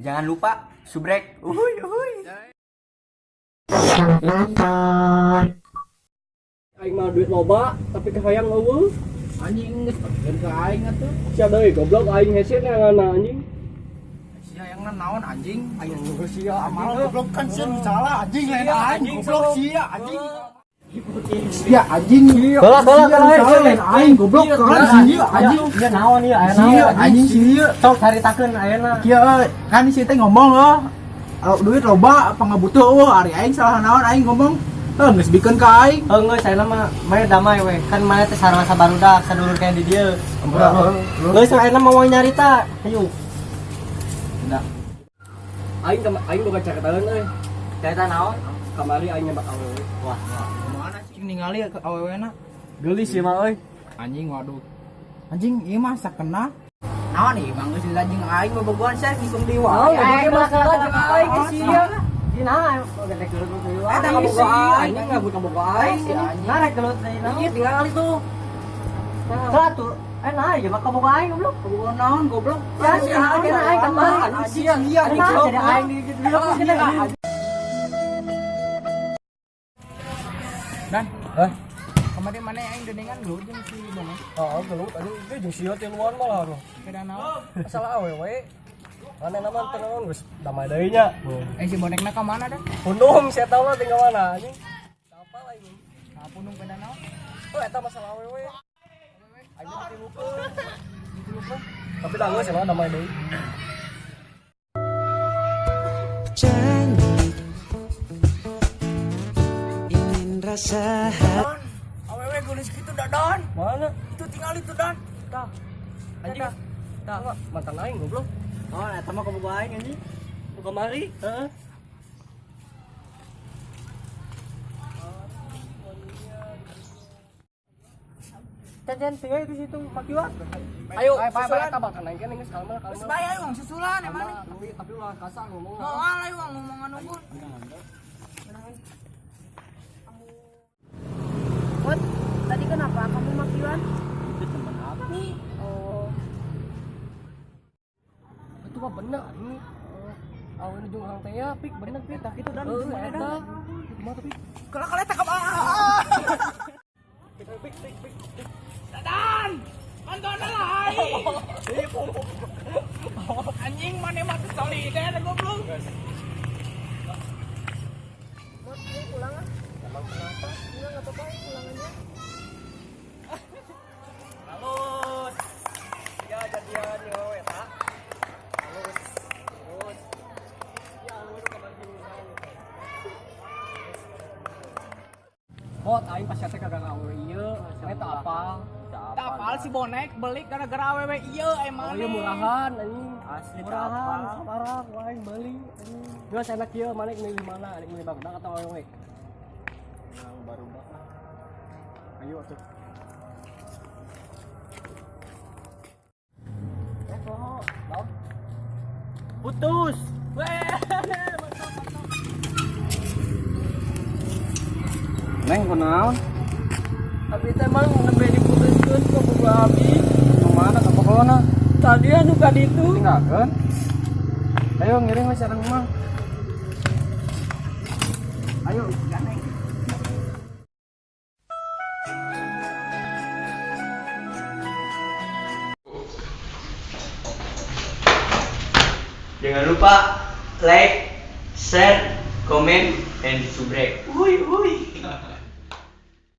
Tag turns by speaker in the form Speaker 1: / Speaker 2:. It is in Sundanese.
Speaker 1: Jangan lupa subrek. Uhuy uhuy.
Speaker 2: Selamat nonton.
Speaker 3: Aing mah duit loba tapi kahayang eueuh.
Speaker 4: Anjing geus pegkeun ka aing atuh.
Speaker 3: Sia deui goblok aing hese neangan anjing.
Speaker 4: Sia yang naon anjing?
Speaker 3: Aing geus sia
Speaker 4: Amal goblok kan sia nu salah anjing lain aing goblok sia anjing. Sia anjing.
Speaker 3: Bola, bola,
Speaker 4: Sia nu
Speaker 3: bola,
Speaker 4: salah lain aing goblok kan sia anjing.
Speaker 3: Iya naon ieu aya
Speaker 4: Sia anjing sia.
Speaker 3: Sok caritakeun ayeuna.
Speaker 4: Kieu euy, kan si teh ngomong heuh. Duit loba pangabutuh eueuh ari aing salah naon aing ngomong. Heuh geus bikeun ka aing.
Speaker 3: Heuh geus ayeuna mah mane damai we. Kan mane teh sarua sabarudak sadulur kayak di dieu. Geus ayeuna mah mau nyarita. Hayu. Aing aing boga caritaeun euy. Carita naon? Kamari aing nyebat awewe. Wah,
Speaker 4: Mana sih ningali awewena?
Speaker 3: geulis sih mah euy.
Speaker 4: Anjing waduh. Anjing ieu mah sakena. Naon ieu mah geus lajeng aing bobogohan sia ngisung deui wae.
Speaker 3: Aing mah kalah jeung aing ke sia. Dina gede gelut deui wae.
Speaker 4: Eta
Speaker 3: Kabogo
Speaker 4: aing.
Speaker 3: Anjing ngabut kabogo aing. Ngarek gelut deui naon. Iya tinggal itu. Satu. Eh nah, ieu mah kabogo aing goblok.
Speaker 4: Bobogohan naon goblok?
Speaker 3: Ya sia akhirnya aing kamar anjing sia.
Speaker 4: Sia anjing
Speaker 3: Nah,
Speaker 4: goblok.
Speaker 3: jadi aing di di
Speaker 4: Dan,
Speaker 3: Hah?
Speaker 4: kemarin mana aing denengan gelut jeung si Bonek.
Speaker 3: Oh, gelut anjing itu jeung sia tiluan malah nu.
Speaker 4: Beda naon?
Speaker 3: Masalah awewe. Mana nama teu naon geus damai deui nya.
Speaker 4: Eh si Bonekna ka mana dah?
Speaker 3: Pundung sia tahu mah tinggal mana anjing. Apa lagi?
Speaker 4: Nah, pundung beda naon?
Speaker 3: Oh, eta masalah awewe. Aing ditilukeun. Ditilukeun. Tapi dah geus emang damai deui.
Speaker 5: Cantik ingin rasa
Speaker 4: Don, awewe geulis kitu dah Don.
Speaker 3: Mana?
Speaker 4: Itu tinggal itu Don.
Speaker 3: Tah. Anjing. Tah. Mantan aing goblok. Oh, eta mah kabogo aing anjing. Nu kamari? Heeh. Cajan tinggal di situ makiwan. Ayo, susulan. Eta bakal naik kan geus kalem kalem.
Speaker 4: Geus bae ayo uang susulan emang.
Speaker 3: Tapi ulah kasar ngomong.
Speaker 4: Moal ayo uang ngomongan unggul.
Speaker 6: Put, tadi kenapa kamu makiwan?
Speaker 3: Itu teman aku.
Speaker 6: Oh,
Speaker 3: Itu mah bener ini. Awewe jeung urang teh ya, pik bener pik. Tah kitu dan eta. Kumaha tapi?
Speaker 4: Kalau kalau eta ka
Speaker 3: Pik pik pik pik.
Speaker 4: Dan, bantuan lah aing. Anjing mana mah teu solider goblok.
Speaker 6: Mot, ini pulang ah.
Speaker 3: Emang kenapa?
Speaker 6: Enggak, enggak apa-apa, pulang aja.
Speaker 3: Halus. Ya jadian yo eta. Halus. Terus. Ya alus kamari jeung Bot aing pas teh kagak awewe ieu, eta apal.
Speaker 4: Tapal si Bonek beli gara-gara awewe ieu emang.
Speaker 3: Oh iya murahan anjing.
Speaker 1: Asli
Speaker 3: Murahan, sabarang aing beli anjing. Geus enak ieu maneh milih mana? Arek milih barudak atau awewe?
Speaker 1: Yang baru banget.
Speaker 3: Ayo atuh. Eh, kok naon? Putus. Weh, mantap, mantap.
Speaker 1: Neng kunaon?
Speaker 3: Abi teh mang nembe diputuskeun ku boga abi.
Speaker 1: Nu mana ka pokona?
Speaker 3: Tadi anu ka ditu.
Speaker 1: Tinggalkeun. Ayo ngiring we sareng mah. Ayo, ganeng. Jangan lupa like, share, comment, and subrek. Uhuy uhuy.